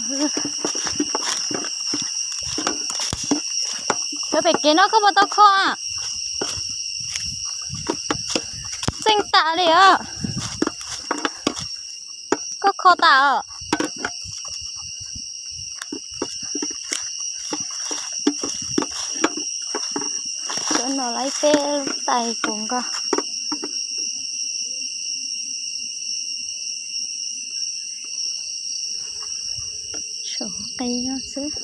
Cov pem kev no koj puas tau kho a? Txeej tas li os. Koj kho tas os. Cov no lawv peb lub tais puv nkaus. Saum qe no xwb.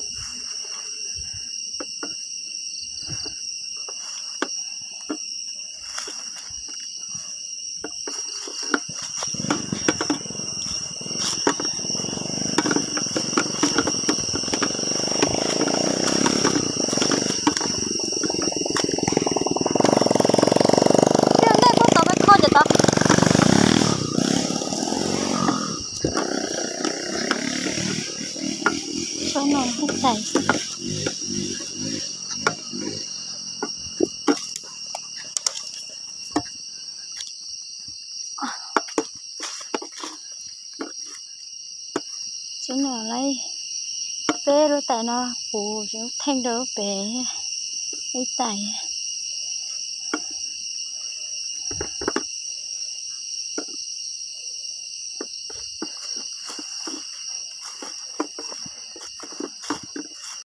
Ntej puab tau peb kho ces tau. Tsob no tais. Tsob no lawv peb lub tais no puv theej rau lub pem ib tais.